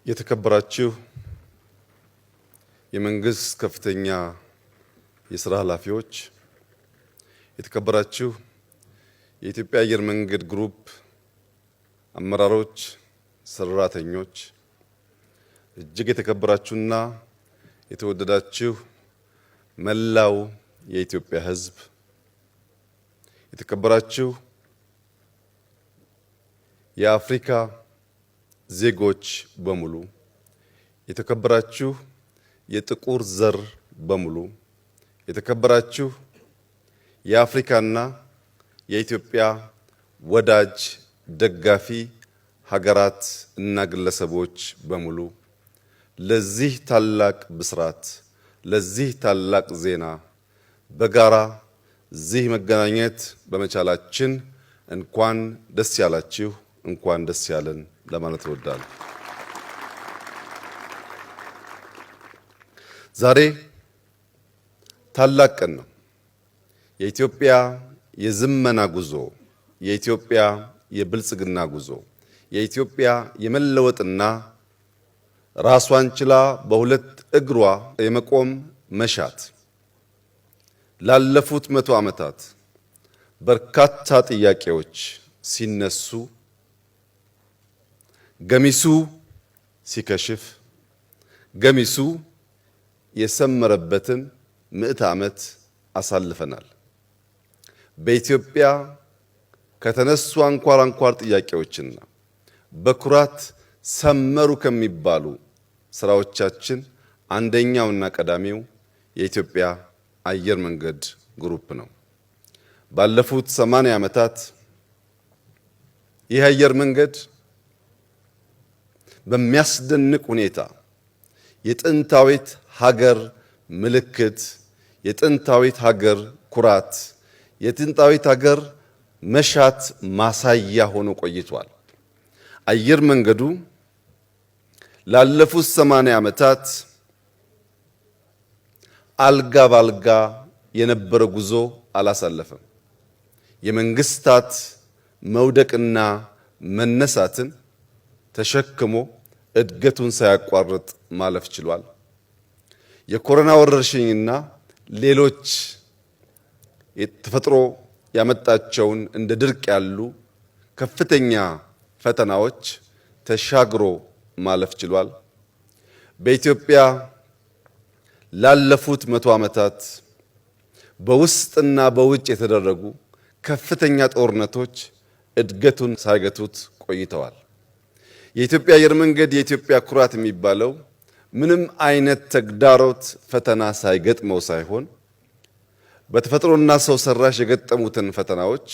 የተከበራችሁ የመንግስት ከፍተኛ የስራ ኃላፊዎች፣ የተከበራችሁ የኢትዮጵያ አየር መንገድ ግሩፕ አመራሮች፣ ሰራተኞች፣ እጅግ የተከበራችሁና የተወደዳችሁ መላው የኢትዮጵያ ሕዝብ፣ የተከበራችሁ የአፍሪካ ዜጎች በሙሉ፣ የተከበራችሁ የጥቁር ዘር በሙሉ፣ የተከበራችሁ የአፍሪካና የኢትዮጵያ ወዳጅ ደጋፊ ሀገራት እና ግለሰቦች በሙሉ፣ ለዚህ ታላቅ ብስራት፣ ለዚህ ታላቅ ዜና በጋራ እዚህ መገናኘት በመቻላችን እንኳን ደስ ያላችሁ፣ እንኳን ደስ ያለን ለማለት እወዳለሁ። ዛሬ ታላቅ ቀን ነው። የኢትዮጵያ የዝመና ጉዞ፣ የኢትዮጵያ የብልጽግና ጉዞ፣ የኢትዮጵያ የመለወጥና ራሷን ችላ በሁለት እግሯ የመቆም መሻት ላለፉት 100 ዓመታት በርካታ ጥያቄዎች ሲነሱ፣ ገሚሱ ሲከሽፍ፣ ገሚሱ የሰመረበትን ምዕተ ዓመት አሳልፈናል። በኢትዮጵያ ከተነሱ አንኳር አንኳር ጥያቄዎችና በኩራት ሰመሩ ከሚባሉ ስራዎቻችን አንደኛውና ቀዳሚው የኢትዮጵያ አየር መንገድ ግሩፕ ነው። ባለፉት 80 ዓመታት ይህ አየር መንገድ በሚያስደንቅ ሁኔታ የጥንታዊት ሀገር ምልክት፣ የጥንታዊት ሀገር ኩራት፣ የጥንታዊት ሀገር መሻት ማሳያ ሆኖ ቆይቷል። አየር መንገዱ ላለፉት 80 ዓመታት አልጋ ባልጋ የነበረ ጉዞ አላሳለፈም። የመንግስታት መውደቅና መነሳትን ተሸክሞ እድገቱን ሳያቋርጥ ማለፍ ችሏል። የኮሮና ወረርሽኝና ሌሎች የተፈጥሮ ያመጣቸውን እንደ ድርቅ ያሉ ከፍተኛ ፈተናዎች ተሻግሮ ማለፍ ችሏል። በኢትዮጵያ ላለፉት 100 ዓመታት በውስጥና በውጭ የተደረጉ ከፍተኛ ጦርነቶች እድገቱን ሳይገቱት ቆይተዋል። የኢትዮጵያ አየር መንገድ የኢትዮጵያ ኩራት የሚባለው ምንም አይነት ተግዳሮት ፈተና ሳይገጥመው ሳይሆን በተፈጥሮና ሰው ሰራሽ የገጠሙትን ፈተናዎች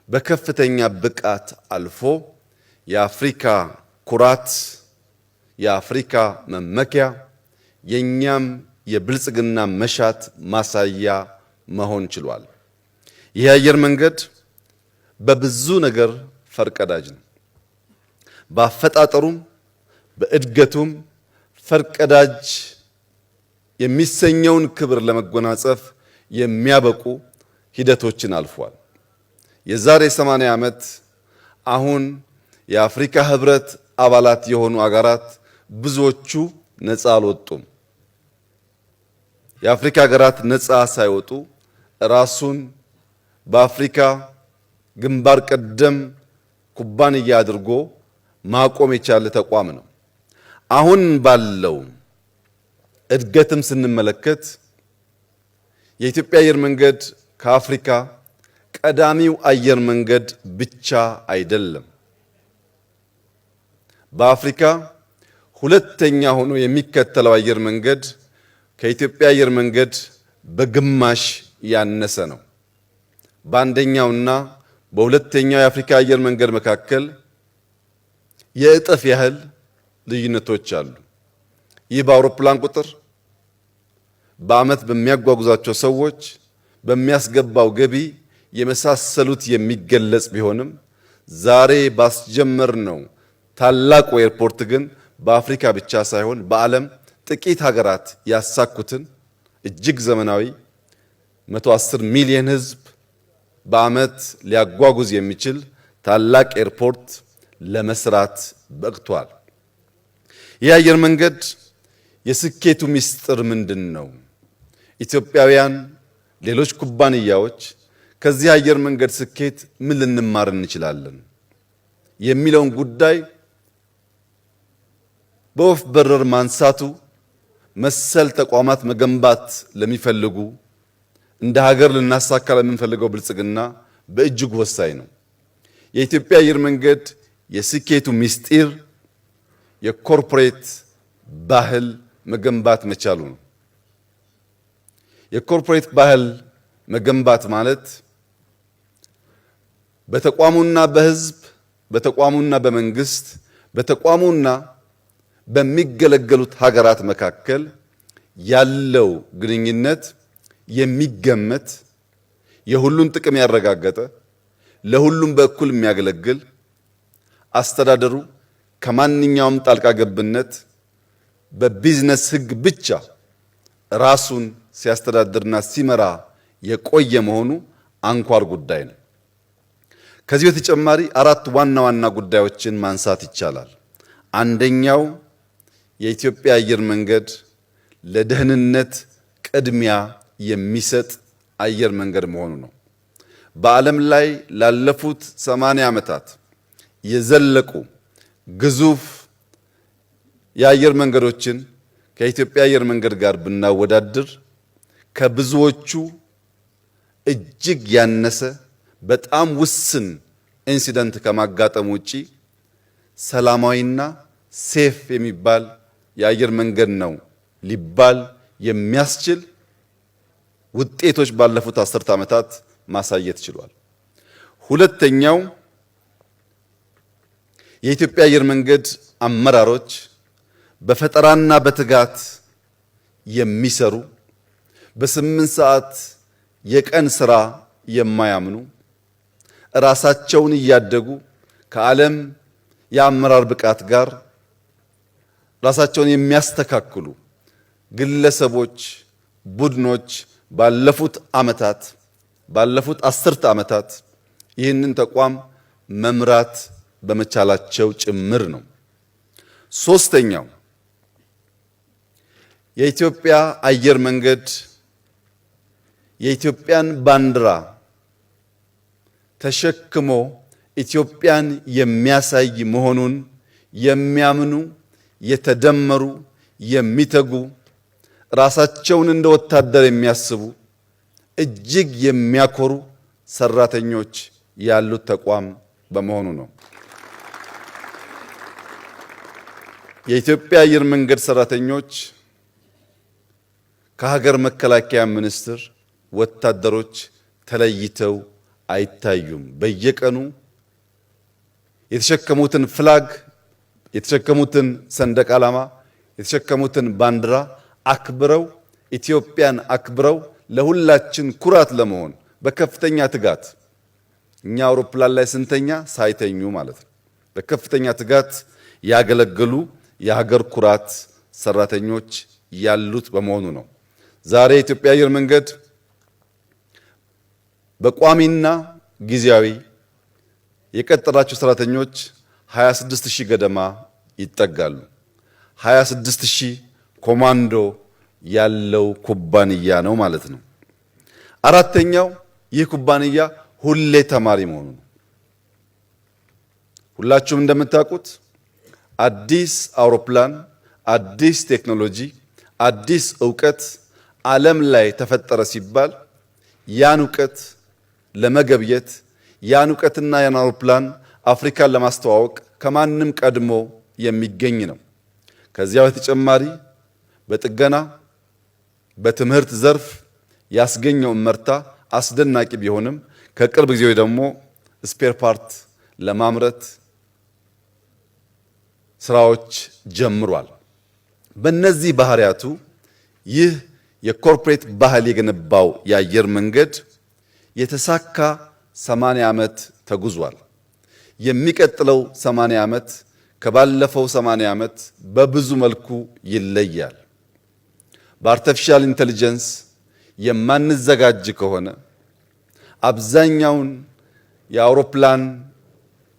በከፍተኛ ብቃት አልፎ የአፍሪካ ኩራት፣ የአፍሪካ መመኪያ፣ የእኛም የብልጽግና መሻት ማሳያ መሆን ችሏል። ይህ አየር መንገድ በብዙ ነገር ፈርቀዳጅ ነው። በአፈጣጠሩም በእድገቱም ፈርቀዳጅ የሚሰኘውን ክብር ለመጎናጸፍ የሚያበቁ ሂደቶችን አልፏል። የዛሬ 80 ዓመት አሁን የአፍሪካ ህብረት አባላት የሆኑ አገራት ብዙዎቹ ነፃ አልወጡም። የአፍሪካ ሀገራት ነፃ ሳይወጡ ራሱን በአፍሪካ ግንባር ቀደም ኩባንያ አድርጎ ማቆም የቻለ ተቋም ነው። አሁን ባለው እድገትም ስንመለከት የኢትዮጵያ አየር መንገድ ከአፍሪካ ቀዳሚው አየር መንገድ ብቻ አይደለም። በአፍሪካ ሁለተኛ ሆኖ የሚከተለው አየር መንገድ ከኢትዮጵያ አየር መንገድ በግማሽ ያነሰ ነው። በአንደኛውና በሁለተኛው የአፍሪካ አየር መንገድ መካከል የእጥፍ ያህል ልዩነቶች አሉ። ይህ በአውሮፕላን ቁጥር፣ በዓመት በሚያጓጉዛቸው ሰዎች፣ በሚያስገባው ገቢ የመሳሰሉት የሚገለጽ ቢሆንም ዛሬ ባስጀመርነው ታላቁ ኤርፖርት ግን በአፍሪካ ብቻ ሳይሆን በዓለም ጥቂት ሀገራት ያሳኩትን እጅግ ዘመናዊ 110 ሚሊዮን ሕዝብ በዓመት ሊያጓጉዝ የሚችል ታላቅ ኤርፖርት ለመስራት በቅቷል። ይህ አየር መንገድ የስኬቱ ምስጢር ምንድን ነው? ኢትዮጵያውያን፣ ሌሎች ኩባንያዎች ከዚህ አየር መንገድ ስኬት ምን ልንማር እንችላለን የሚለውን ጉዳይ በወፍ በረር ማንሳቱ መሰል ተቋማት መገንባት ለሚፈልጉ፣ እንደ ሀገር ልናሳካ ለምንፈልገው ብልጽግና በእጅጉ ወሳኝ ነው። የኢትዮጵያ አየር መንገድ የስኬቱ ምስጢር የ corporate ባህል መገንባት መቻሉ ነው። የ corporate ባህል መገንባት ማለት በተቋሙና በሕዝብ፣ በተቋሙና በመንግስት፣ በተቋሙና በሚገለገሉት ሀገራት መካከል ያለው ግንኙነት የሚገመት፣ የሁሉን ጥቅም ያረጋገጠ፣ ለሁሉም በእኩል የሚያገለግል፣ አስተዳደሩ ከማንኛውም ጣልቃ ገብነት በቢዝነስ ሕግ ብቻ ራሱን ሲያስተዳድርና ሲመራ የቆየ መሆኑ አንኳር ጉዳይ ነው። ከዚህ በተጨማሪ አራት ዋና ዋና ጉዳዮችን ማንሳት ይቻላል። አንደኛው የኢትዮጵያ አየር መንገድ ለደህንነት ቅድሚያ የሚሰጥ አየር መንገድ መሆኑ ነው። በዓለም ላይ ላለፉት 80 ዓመታት የዘለቁ ግዙፍ የአየር መንገዶችን ከኢትዮጵያ አየር መንገድ ጋር ብናወዳድር ከብዙዎቹ እጅግ ያነሰ፣ በጣም ውስን incident ከማጋጠም ውጪ ሰላማዊና safe የሚባል የአየር መንገድ ነው ሊባል የሚያስችል ውጤቶች ባለፉት 10 ዓመታት ማሳየት ችሏል። ሁለተኛው የኢትዮጵያ አየር መንገድ አመራሮች በፈጠራና በትጋት የሚሰሩ፣ በ8 ሰዓት የቀን ስራ የማያምኑ፣ ራሳቸውን እያደጉ ከዓለም የአመራር ብቃት ጋር ራሳቸውን የሚያስተካክሉ ግለሰቦች፣ ቡድኖች ባለፉት ዓመታት፣ ባለፉት አስርተ ዓመታት ይህንን ተቋም መምራት በመቻላቸው ጭምር ነው። ሶስተኛው የኢትዮጵያ አየር መንገድ የኢትዮጵያን ባንዲራ ተሸክሞ ኢትዮጵያን የሚያሳይ መሆኑን የሚያምኑ፣ የተደመሩ፣ የሚተጉ፣ ራሳቸውን እንደ ወታደር የሚያስቡ፣ እጅግ የሚያኮሩ ሰራተኞች ያሉት ተቋም በመሆኑ ነው። የኢትዮጵያ አየር መንገድ ሰራተኞች ከሀገር መከላከያ ሚኒስቴር ወታደሮች ተለይተው አይታዩም። በየቀኑ የተሸከሙትን flag፣ የተሸከሙትን ሰንደቅ ዓላማ፣ የተሸከሙትን ባንዲራ አክብረው፣ ኢትዮጵያን አክብረው፣ ለሁላችን ኩራት ለመሆን በከፍተኛ ትጋት፣ እኛ አውሮፕላን ላይ ስንተኛ ሳይተኙ ማለት ነው፣ በከፍተኛ ትጋት ያገለገሉ የሀገር ኩራት ሰራተኞች ያሉት በመሆኑ ነው። ዛሬ የኢትዮጵያ አየር መንገድ በቋሚና ጊዜያዊ የቀጠራቸው ሰራተኞች 26 ሺህ ገደማ ይጠጋሉ። 26 ሺህ ኮማንዶ ያለው ኩባንያ ነው ማለት ነው። አራተኛው ይህ ኩባንያ ሁሌ ተማሪ መሆኑ ነው። ሁላችሁም እንደምታውቁት አዲስ አውሮፕላን፣ አዲስ ቴክኖሎጂ፣ አዲስ እውቀት ዓለም ላይ ተፈጠረ ሲባል ያን እውቀት ለመገብየት፣ ያን እውቀትና ያን አውሮፕላን አፍሪካን ለማስተዋወቅ ከማንም ቀድሞ የሚገኝ ነው። ከዚያ በተጨማሪ በጥገና፣ በትምህርት ዘርፍ ያስገኘው እመርታ አስደናቂ ቢሆንም ከቅርብ ጊዜ ደግሞ spare part ለማምረት ስራዎች ጀምሯል። በእነዚህ ባህሪያቱ ይህ የ corporate ባህል የገነባው የአየር መንገድ የተሳካ 80 ዓመት ተጉዟል። የሚቀጥለው 80 ዓመት ከባለፈው 80 ዓመት በብዙ መልኩ ይለያል። በ artificial intelligence የማንዘጋጅ ከሆነ፣ አብዛኛውን የአውሮፕላን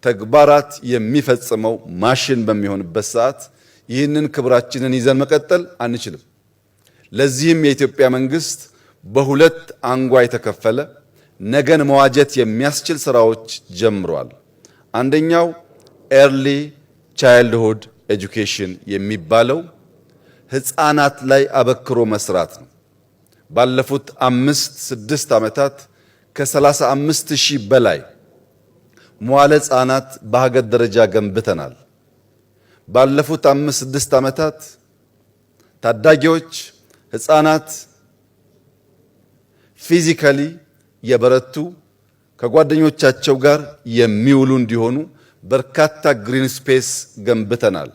ተግባራት የሚፈጽመው ማሽን በሚሆንበት ሰዓት ይህንን ክብራችንን ይዘን መቀጠል አንችልም። ለዚህም የኢትዮጵያ መንግስት በሁለት አንጓ የተከፈለ ነገን መዋጀት የሚያስችል ስራዎች ጀምሯል። አንደኛው early childhood education የሚባለው ህፃናት ላይ አበክሮ መስራት ነው። ባለፉት 5-6 ዓመታት ከ35,000 በላይ መዋለ ህፃናት በሀገር ደረጃ ገንብተናል። ባለፉት 5-6 ዓመታት ታዳጊዎች ህፃናት physically የበረቱ፣ ከጓደኞቻቸው ጋር የሚውሉ እንዲሆኑ በርካታ green space ገንብተናል።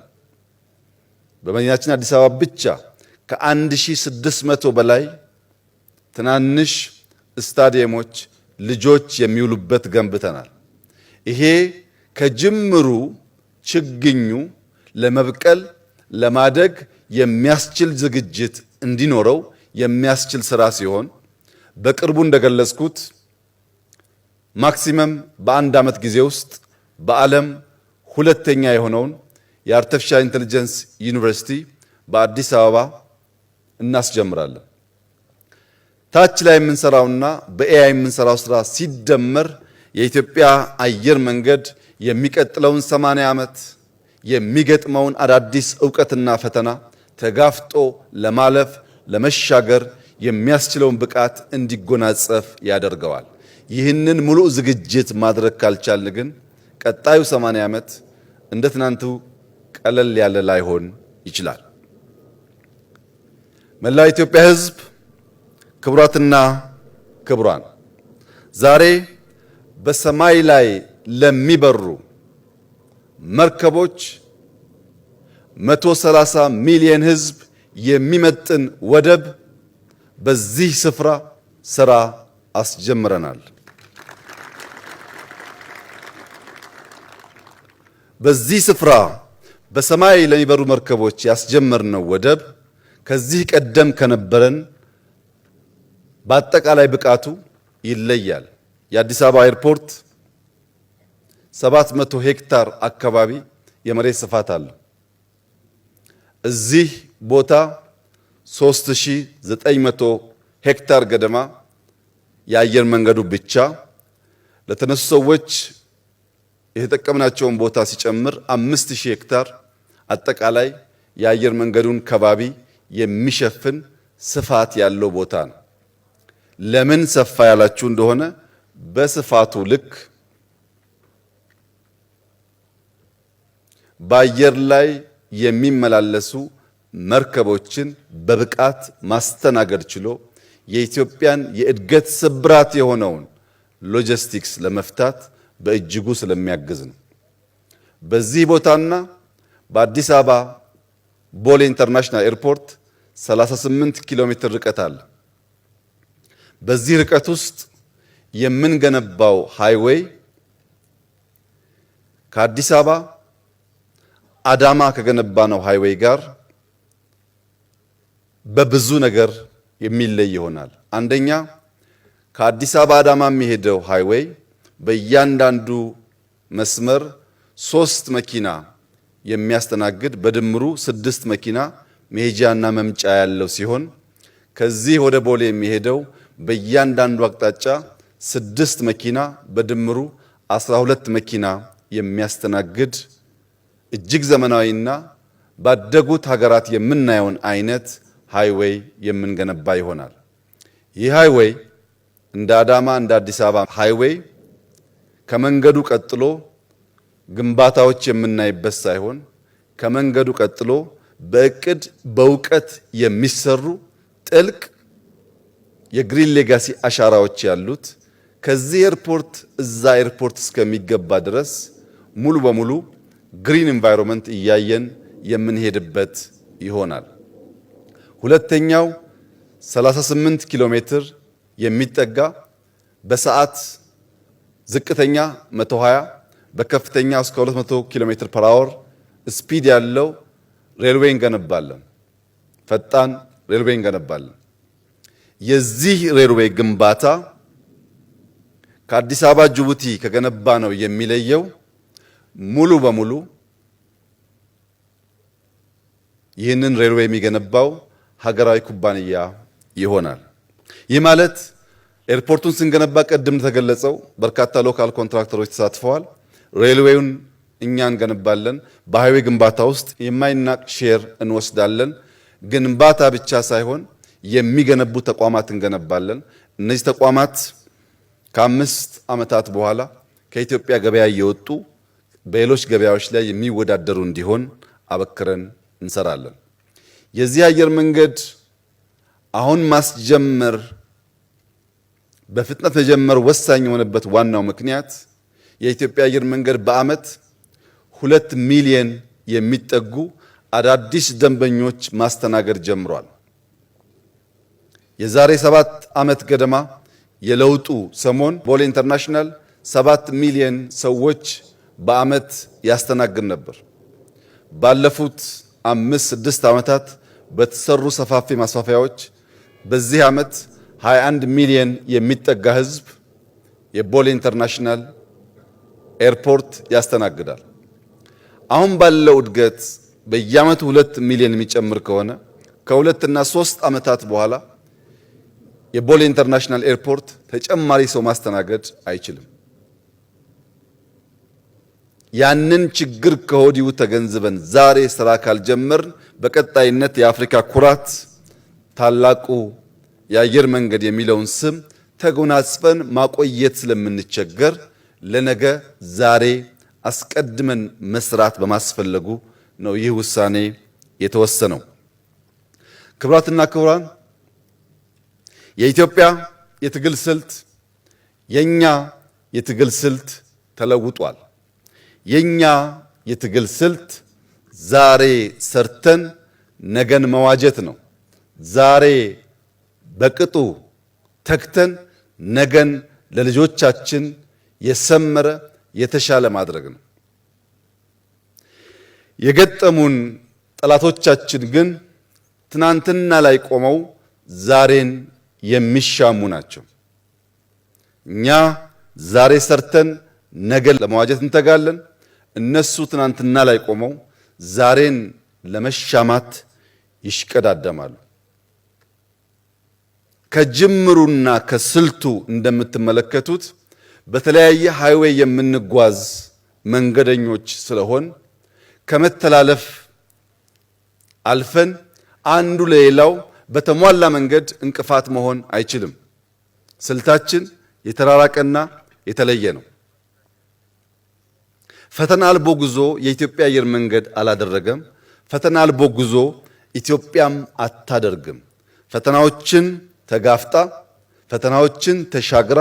በመዲናችን አዲስ አበባ ብቻ ከ1600 በላይ ትናንሽ ስታዲየሞች ልጆች የሚውሉበት ገንብተናል። ይሄ ከጅምሩ ችግኙ ለመብቀል ለማደግ የሚያስችል ዝግጅት እንዲኖረው የሚያስችል ስራ ሲሆን፣ በቅርቡ እንደገለጽኩት maximum በአንድ ዓመት ጊዜ ውስጥ በዓለም ሁለተኛ የሆነውን የ artificial intelligence ዩኒቨርሲቲ በአዲስ አበባ እናስጀምራለን። ታች ላይ የምንሰራውና በ AI የምንሰራው ስራ ሲደመር የኢትዮጵያ አየር መንገድ የሚቀጥለውን 80 ዓመት የሚገጥመውን አዳዲስ እውቀትና ፈተና ተጋፍጦ ለማለፍ፣ ለመሻገር የሚያስችለውን ብቃት እንዲጎናጸፍ ያደርገዋል። ይህንን ሙሉ ዝግጅት ማድረግ ካልቻልን ግን ቀጣዩ 80 ዓመት እንደ ትናንቱ ቀለል ያለ ላይሆን ይችላል። መላው የኢትዮጵያ ሕዝብ፣ ክቡራትና ክቡራን፣ ዛሬ በሰማይ ላይ ለሚበሩ መርከቦች 130 ሚሊዮን ሕዝብ የሚመጥን ወደብ በዚህ ስፍራ ስራ አስጀምረናል። በዚህ ስፍራ በሰማይ ለሚበሩ መርከቦች ያስጀመርነው ወደብ ከዚህ ቀደም ከነበረን በአጠቃላይ ብቃቱ ይለያል። የአዲስ አበባ ኤርፖርት 700 ሄክታር አካባቢ የመሬት ስፋት አለው። እዚህ ቦታ 3900 ሄክታር ገደማ የአየር መንገዱ ብቻ ለተነሱ ሰዎች የተጠቀምናቸውን ቦታ ሲጨምር 5000 ሄክታር አጠቃላይ የአየር መንገዱን ከባቢ የሚሸፍን ስፋት ያለው ቦታ ነው። ለምን ሰፋ ያላችሁ እንደሆነ በስፋቱ ልክ በአየር ላይ የሚመላለሱ መርከቦችን በብቃት ማስተናገድ ችሎ የኢትዮጵያን የእድገት ስብራት የሆነውን ሎጂስቲክስ ለመፍታት በእጅጉ ስለሚያግዝ ነው። በዚህ ቦታና በአዲስ አበባ ቦሌ international airport 38 ኪሎ ሜትር ርቀት አለ። በዚህ ርቀት ውስጥ የምንገነባው highway ከአዲስ አበባ አዳማ ከገነባነው highway ጋር በብዙ ነገር የሚለይ ይሆናል። አንደኛ፣ ከአዲስ አበባ አዳማ የሚሄደው highway በእያንዳንዱ መስመር ሶስት መኪና የሚያስተናግድ፣ በድምሩ ስድስት መኪና መሄጃና መምጫ ያለው ሲሆን፣ ከዚህ ወደ ቦሌ የሚሄደው በእያንዳንዱ አቅጣጫ ስድስት መኪና፣ በድምሩ 12 መኪና የሚያስተናግድ እጅግ ዘመናዊና ባደጉት ሀገራት የምናየውን አይነት highway የምንገነባ ይሆናል። ይህ highway እንደ አዳማ፣ እንደ አዲስ አበባ highway ከመንገዱ ቀጥሎ ግንባታዎች የምናይበት ሳይሆን ከመንገዱ ቀጥሎ በእቅድ በእውቀት የሚሰሩ ጥልቅ የ green legacy አሻራዎች ያሉት፣ ከዚህ ኤርፖርት እዛ ኤርፖርት እስከሚገባ ድረስ ሙሉ በሙሉ green environment እያየን የምንሄድበት ይሆናል። ሁለተኛው 38 ኪሎ ሜትር የሚጠጋ በሰዓት ዝቅተኛ 120 በከፍተኛ እስከ 200 ኪሎ ሜትር per hour speed ያለው railway እንገነባለን። ፈጣን railway እንገነባለን። የዚህ railway ግንባታ ከአዲስ አበባ ጅቡቲ ከገነባነው የሚለየው ሙሉ በሙሉ ይህንን railway የሚገነባው ሀገራዊ ኩባንያ ይሆናል። ይህ ማለት ኤርፖርቱን ስንገነባ ቅድም እንደተገለጸው በርካታ local contractor ኦች ተሳትፈዋል። Railway ውን እኛ እንገነባለን። በ highway ግንባታ ውስጥ የማይናቅ share እንወስዳለን። ግንባታ ብቻ ሳይሆን የሚገነቡ ተቋማት እንገነባለን። እነዚህ ተቋማት ከ5 ዓመታት በኋላ ከኢትዮጵያ ገበያ እየወጡ በሌሎች ገበያዎች ላይ የሚወዳደሩ እንዲሆን አበክረን እንሰራለን። የዚህ አየር መንገድ አሁን ማስጀመር፣ በፍጥነት መጀመር ወሳኝ የሆነበት ዋናው ምክንያት የኢትዮጵያ አየር መንገድ በዓመት 2 ሚሊየን የሚጠጉ አዳዲስ ደንበኞች ማስተናገድ ጀምሯል። የዛሬ 7 ዓመት ገደማ የለውጡ ሰሞን ቦሌ International 7 ሚሊየን ሰዎች በዓመት ያስተናግድ ነበር። ባለፉት 5-6 ዓመታት በተሰሩ ሰፋፊ ማስፋፊያዎች በዚህ ዓመት 21 ሚሊየን የሚጠጋ ሕዝብ የቦሌ International Airport ያስተናግዳል። አሁን ባለው እድገት በየዓመቱ 2 ሚሊዮን የሚጨምር ከሆነ ከ2 እና 3 ዓመታት በኋላ የቦሌ International Airport ተጨማሪ ሰው ማስተናገድ አይችልም። ያንን ችግር ከወዲሁ ተገንዝበን ዛሬ ስራ ካልጀመርን በቀጣይነት የአፍሪካ ኩራት ታላቁ የአየር መንገድ የሚለውን ስም ተጎናጽፈን ማቆየት ስለምንቸገር ለነገ ዛሬ አስቀድመን መስራት በማስፈለጉ ነው ይህ ውሳኔ የተወሰነው። ክቡራትና ክቡራን፣ የኢትዮጵያ የትግል ስልት፣ የኛ የትግል ስልት ተለውጧል። የኛ የትግል ስልት ዛሬ ሰርተን ነገን መዋጀት ነው። ዛሬ በቅጡ ተግተን ነገን ለልጆቻችን የሰመረ የተሻለ ማድረግ ነው። የገጠሙን ጠላቶቻችን ግን ትናንትና ላይ ቆመው ዛሬን የሚሻሙ ናቸው። እኛ ዛሬ ሰርተን ነገን ለመዋጀት እንተጋለን። እነሱ ትናንትና ላይ ቆመው ዛሬን ለመሻማት ይሽቀዳደማሉ። ከጅምሩና ከስልቱ እንደምትመለከቱት በተለያየ highway የምንጓዝ መንገደኞች ስለሆን ከመተላለፍ አልፈን አንዱ ለሌላው በተሟላ መንገድ እንቅፋት መሆን አይችልም። ስልታችን የተራራቀና የተለየ ነው። ፈተና አልቦ ጉዞ የኢትዮጵያ አየር መንገድ አላደረገም። ፈተና አልቦ ጉዞ ኢትዮጵያም አታደርግም። ፈተናዎችን ተጋፍጣ፣ ፈተናዎችን ተሻግራ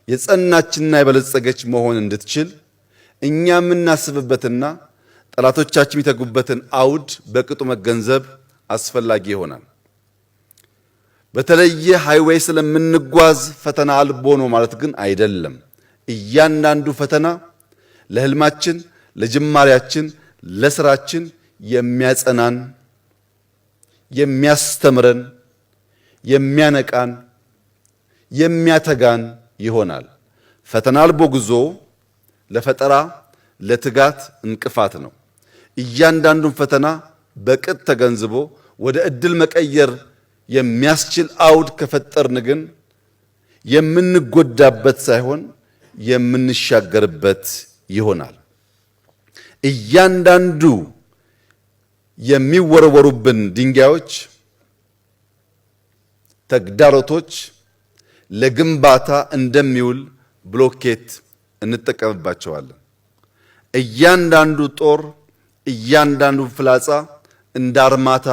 የጸናችና የበለጸገች መሆን እንድትችል እኛ የምናስብበትና ጠላቶቻችን የሚተጉበትን አውድ በቅጡ መገንዘብ አስፈላጊ ይሆናል። በተለየ highway ስለምንጓዝ ፈተና አልቦ ነው ማለት ግን አይደለም። እያንዳንዱ ፈተና ለህልማችን፣ ለጅማሬያችን፣ ለስራችን የሚያጸናን፣ የሚያስተምረን፣ የሚያነቃን፣ የሚያተጋን ይሆናል። ፈተና አልቦ ጉዞ ለፈጠራ ለትጋት እንቅፋት ነው። እያንዳንዱን ፈተና በቅጥ ተገንዝቦ ወደ እድል መቀየር የሚያስችል አውድ ከፈጠርን ግን የምንጎዳበት ሳይሆን የምንሻገርበት ይሆናል። እያንዳንዱ የሚወረወሩብን ድንጋዮች፣ ተግዳሮቶች ለግንባታ እንደሚውል ብሎኬት እንጠቀምባቸዋለን። እያንዳንዱ ጦር፣ እያንዳንዱ ፍላጻ እንደ አርማታ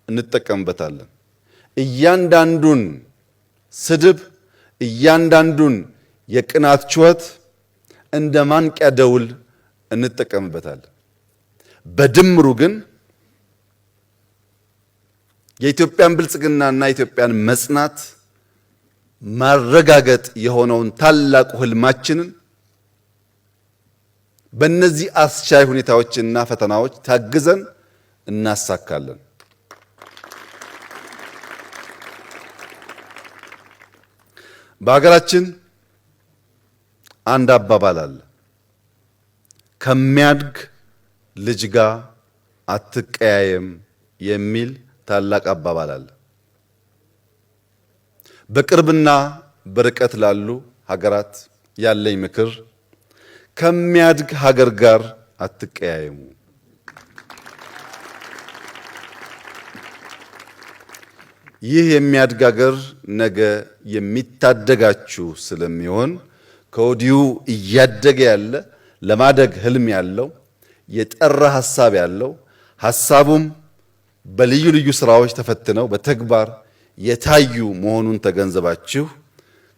እንጠቀምበታለን። እያንዳንዱን ስድብ፣ እያንዳንዱን የቅናት ጩኸት እንደ ማንቂያ ደውል እንጠቀምበታለን። በድምሩ ግን የኢትዮጵያን ብልጽግናና የኢትዮጵያን መጽናት ማረጋገጥ የሆነውን ታላቁ ህልማችንን በእነዚህ አስቻይ ሁኔታዎችና ፈተናዎች ታግዘን እናሳካለን። በሀገራችን አንድ አባባል አለ። ከሚያድግ ልጅ ጋር አትቀያየም የሚል ታላቅ አባባል አለ። በቅርብና በርቀት ላሉ ሀገራት ያለኝ ምክር ከሚያድግ ሀገር ጋር አትቀያየሙ። ይህ የሚያድግ ሀገር ነገ የሚታደጋችሁ ስለሚሆን ከወዲሁ እያደገ ያለ፣ ለማደግ ህልም ያለው፣ የጠራ ሀሳብ ያለው፣ ሀሳቡም በልዩ ልዩ ስራዎች ተፈትነው በተግባር የታዩ መሆኑን ተገንዘባችሁ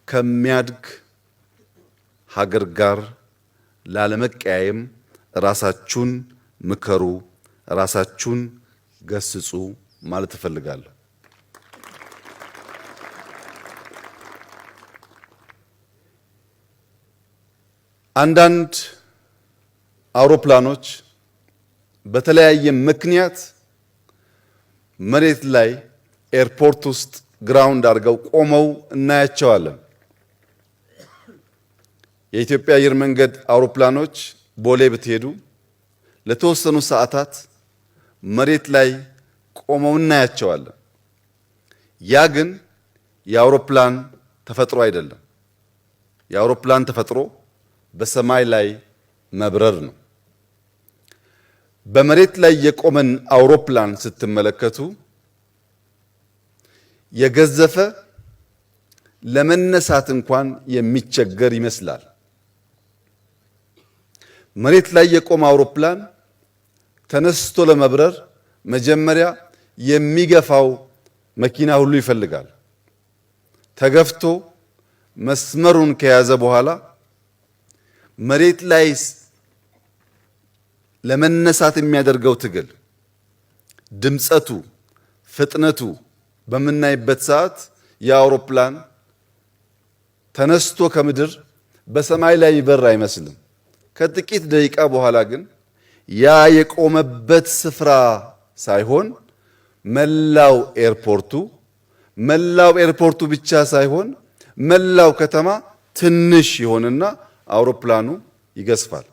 ከሚያድግ ሀገር ጋር ላለመቀያየም ራሳችሁን ምከሩ፣ ራሳችሁን ገስጹ ማለት እፈልጋለሁ። አንዳንድ አውሮፕላኖች በተለያየ ምክንያት መሬት ላይ ኤርፖርት ውስጥ ground አድርገው ቆመው እናያቸዋለን። የኢትዮጵያ አየር መንገድ አውሮፕላኖች ቦሌ ብትሄዱ ለተወሰኑ ሰዓታት መሬት ላይ ቆመው እናያቸዋለን። ያ ግን የአውሮፕላን ተፈጥሮ አይደለም። የአውሮፕላን ተፈጥሮ በሰማይ ላይ መብረር ነው። በመሬት ላይ የቆመን አውሮፕላን ስትመለከቱ የገዘፈ፣ ለመነሳት እንኳን የሚቸገር ይመስላል። መሬት ላይ የቆመ አውሮፕላን ተነስቶ ለመብረር መጀመሪያ የሚገፋው መኪና ሁሉ ይፈልጋል። ተገፍቶ መስመሩን ከያዘ በኋላ መሬት ላይ ለመነሳት የሚያደርገው ትግል፣ ድምፀቱ፣ ፍጥነቱ በምናይበት ሰዓት የአውሮፕላን ተነስቶ ከምድር በሰማይ ላይ ይበር አይመስልም። ከጥቂት ደቂቃ በኋላ ግን ያ የቆመበት ስፍራ ሳይሆን መላው ኤርፖርቱ፣ መላው ኤርፖርቱ ብቻ ሳይሆን መላው ከተማ ትንሽ ይሆንና አውሮፕላኑ ይገዝፋል።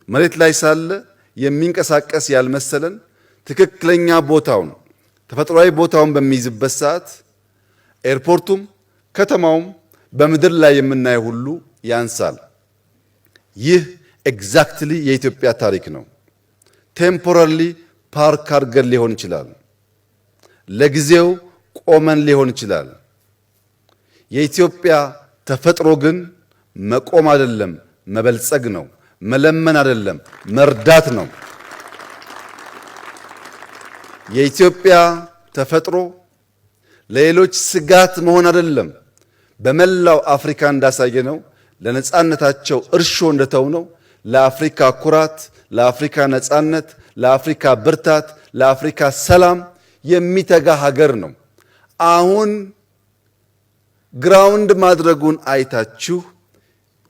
መሬት ላይ ሳለ የሚንቀሳቀስ ያልመሰለን ትክክለኛ ቦታውን፣ ተፈጥሯዊ ቦታውን በሚይዝበት ሰዓት ኤርፖርቱም ከተማውም በምድር ላይ የምናየው ሁሉ ያንሳል። ይህ exactly የኢትዮጵያ ታሪክ ነው። Temporarily park አድርገን ሊሆን ይችላል። ለጊዜው ቆመን ሊሆን ይችላል። የኢትዮጵያ ተፈጥሮ ግን መቆም አይደለም፣ መበልጸግ ነው። መለመን አይደለም፣ መርዳት ነው። የኢትዮጵያ ተፈጥሮ ለሌሎች ስጋት መሆን አይደለም። በመላው አፍሪካ እንዳሳየነው፣ ለነጻነታቸው እርሾ እንደተውነው፣ ለአፍሪካ ኩራት፣ ለአፍሪካ ነጻነት፣ ለአፍሪካ ብርታት፣ ለአፍሪካ ሰላም የሚተጋ ሀገር ነው። አሁን ground ማድረጉን አይታችሁ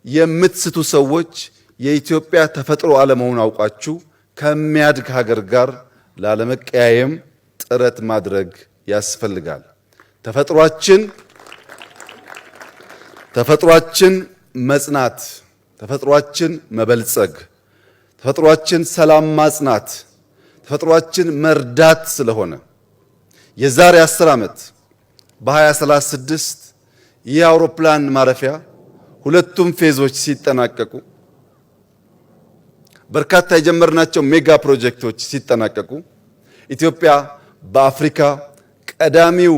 የምትስቱ ሰዎች የኢትዮጵያ ተፈጥሮ አለመሆኑን አውቃችሁ ከሚያድግ ሀገር ጋር ላለመቀያየም ጥረት ማድረግ ያስፈልጋል። ተፈጥሯችን መጽናት፣ ተፈጥሯችን መበልጸግ፣ ተፈጥሯችን ሰላም ማጽናት፣ ተፈጥሯችን መርዳት ስለሆነ የዛሬ 10 ዓመት በ2036 ይህ አውሮፕላን ማረፊያ ሁለቱም phase ኦች ሲጠናቀቁ፣ በርካታ የጀመርናቸው mega ፕሮጀክቶች ሲጠናቀቁ ኢትዮጵያ በአፍሪካ ቀዳሚው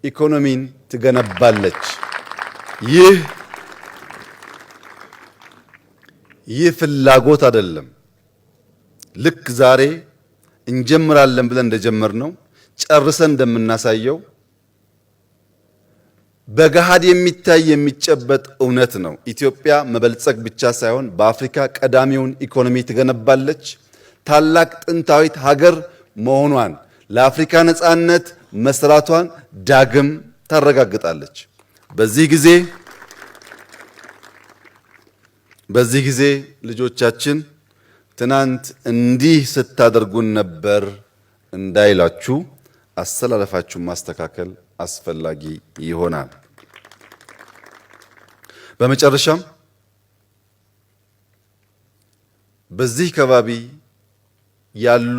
ኢኮኖሚን ትገነባለች። ይህ ፍላጎት አይደለም። ልክ ዛሬ እንጀምራለን ብለን እንደጀመርነው ጨርሰን እንደምናሳየው በገሃድ የሚታይ የሚጨበጥ እውነት ነው። ኢትዮጵያ መበልጸግ ብቻ ሳይሆን በአፍሪካ ቀዳሚውን ኢኮኖሚ ትገነባለች። ታላቅ ጥንታዊት ሀገር መሆኗን፣ ለአፍሪካ ነጻነት መስራቷን ዳግም ታረጋግጣለች። በዚህ ጊዜ ልጆቻችን ትናንት እንዲህ ስታደርጉን ነበር እንዳይላችሁ አሰላለፋችሁን ማስተካከል አስፈላጊ ይሆናል። በመጨረሻም በዚህ ከባቢ ያሉ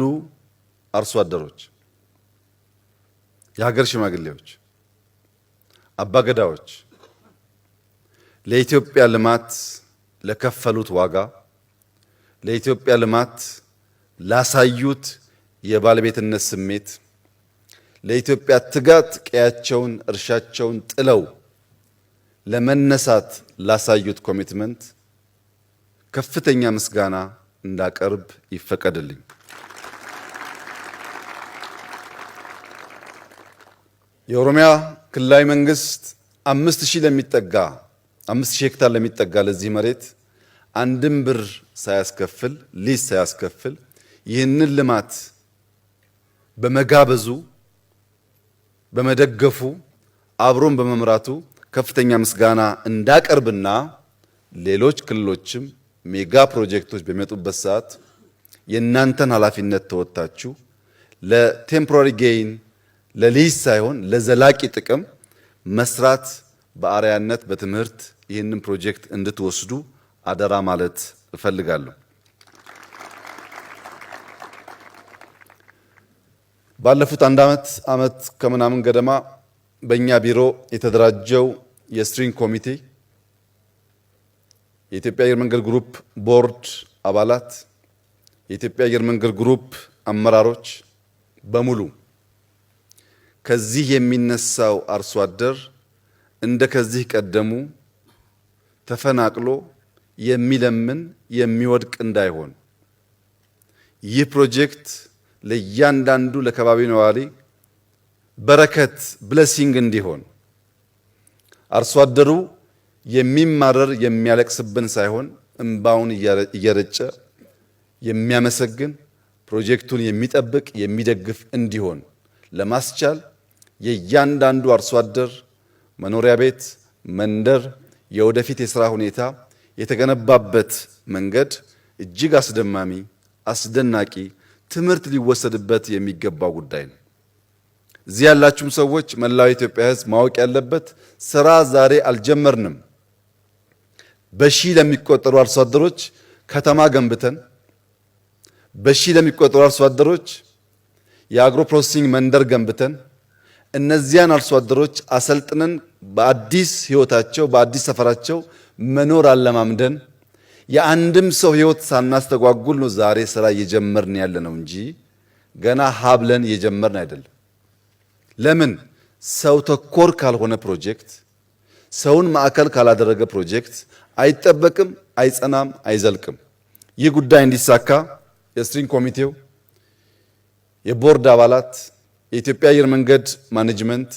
አርሶ አደሮች፣ የሀገር ሽማግሌዎች፣ አባገዳዎች ለኢትዮጵያ ልማት ለከፈሉት ዋጋ፣ ለኢትዮጵያ ልማት ላሳዩት የባለቤትነት ስሜት፣ ለኢትዮጵያ ትጋት ቀያቸውን እርሻቸውን ጥለው ለመነሳት ላሳዩት commitment ከፍተኛ ምስጋና እንዳቀርብ ይፈቀድልኝ። የኦሮሚያ ክልላዊ መንግስት 5,000 ለሚጠጋ 5,000 ሄክታር ለሚጠጋ ለዚህ መሬት አንድም ብር ሳያስከፍል፣ ሊዝ ሳያስከፍል ይህንን ልማት በመጋበዙ፣ በመደገፉ፣ አብሮን በመምራቱ ከፍተኛ ምስጋና እንዳቀርብና ሌሎች ክልሎችም mega ፕሮጀክቶች በሚመጡበት ሰዓት የእናንተን ኃላፊነት ተወጥታችሁ ለ temporary gain፣ ለሊዝ ሳይሆን ለዘላቂ ጥቅም መስራት በአርአያነት በትምህርት ይህንን ፕሮጀክት እንድትወስዱ አደራ ማለት እፈልጋለሁ። ባለፉት አንድ ዓመት ከምናምን ገደማ በእኛ ቢሮ የተደራጀው የ steering ኮሚቴ፣ የኢትዮጵያ አየር መንገድ ግሩፕ ቦርድ አባላት፣ የኢትዮጵያ አየር መንገድ ግሩፕ አመራሮች በሙሉ ከዚህ የሚነሳው አርሶ አደር እንደ ከዚህ ቀደሙ ተፈናቅሎ የሚለምን የሚወድቅ እንዳይሆን፣ ይህ ፕሮጀክት ለእያንዳንዱ ለከባቢው ነዋሪ በረከት blessing እንዲሆን፣ አርሶ አደሩ የሚማረር የሚያለቅስብን ሳይሆን እምባውን እየረጨ የሚያመሰግን፣ ፕሮጀክቱን የሚጠብቅ የሚደግፍ እንዲሆን ለማስቻል የእያንዳንዱ አርሶ አደር መኖሪያ ቤት፣ መንደር፣ የወደፊት የስራ ሁኔታ የተገነባበት መንገድ እጅግ አስደማሚ፣ አስደናቂ፣ ትምህርት ሊወሰድበት የሚገባው ጉዳይ ነው። እዚህ ያላችሁም ሰዎች፣ መላው የኢትዮጵያ ሕዝብ ማወቅ ያለበት ስራ ዛሬ አልጀመርንም። በሺህ ለሚቆጠሩ አርሶ አደሮች ከተማ ገንብተን፣ በሺህ ለሚቆጠሩ አርሶ አደሮች የ agro processing መንደር ገንብተን፣ እነዚያን አርሶ አደሮች አሰልጥነን በአዲስ ህይወታቸው በአዲስ ሰፈራቸው መኖር አለማምደን የአንድም ሰው ህይወት ሳናስተጓጉል ነው ዛሬ ስራ እየጀመርን ያለ ነው እንጂ ገና ሀ ብለን እየጀመርን አይደለም። ለምን? ሰው ተኮር ካልሆነ ፕሮጀክት፣ ሰውን ማዕከል ካላደረገ ፕሮጀክት አይጠበቅም፣ አይጸናም፣ አይዘልቅም። ይህ ጉዳይ እንዲሳካ የ steering ኮሚቴው፣ የቦርድ አባላት፣ የኢትዮጵያ አየር መንገድ management፣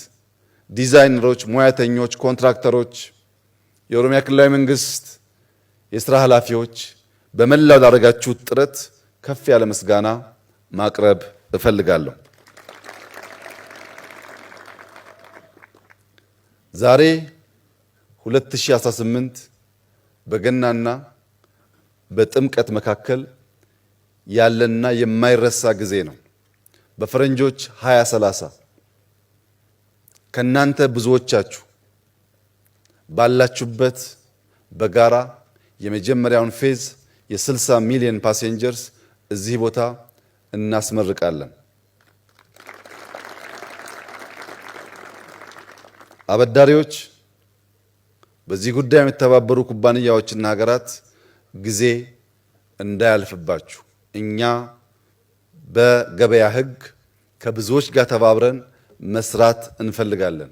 ዲዛይነሮች፣ ሙያተኞች፣ ኮንትራክተሮች፣ የኦሮሚያ ክልላዊ መንግስት የስራ ኃላፊዎች በመላው ላደረጋችሁት ጥረት ከፍ ያለ ምስጋና ማቅረብ እፈልጋለሁ። ዛሬ 2018 በገናና በጥምቀት መካከል ያለና የማይረሳ ጊዜ ነው። በፈረንጆች 2030 ከናንተ ብዙዎቻችሁ ባላችሁበት በጋራ የመጀመሪያውን phase የ60 ሚሊዮን passengers እዚህ ቦታ እናስመርቃለን። አበዳሪዎች፣ በዚህ ጉዳይ የሚተባበሩ ኩባንያዎችና ሀገራት ጊዜ እንዳያልፍባችሁ እኛ በገበያ ሕግ ከብዙዎች ጋር ተባብረን መስራት እንፈልጋለን።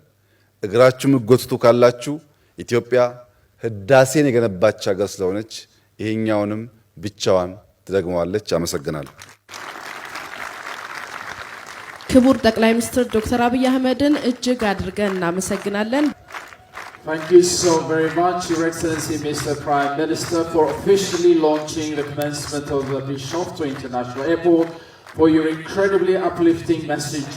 እግራችሁ የምትጎትቱ ካላችሁ ኢትዮጵያ ህዳሴን የገነባች ሀገር ስለሆነች ይሄኛውንም ብቻዋን ትደግመዋለች። አመሰግናለሁ። ክቡር ጠቅላይ ሚኒስትር ዶክተር አብይ አህመድን እጅግ አድርገን እናመሰግናለን። Thank you so very much, Your Excellency Mr. Prime Minister, for officially launching the commencement of the Bishoftu International Airport, for your incredibly uplifting message.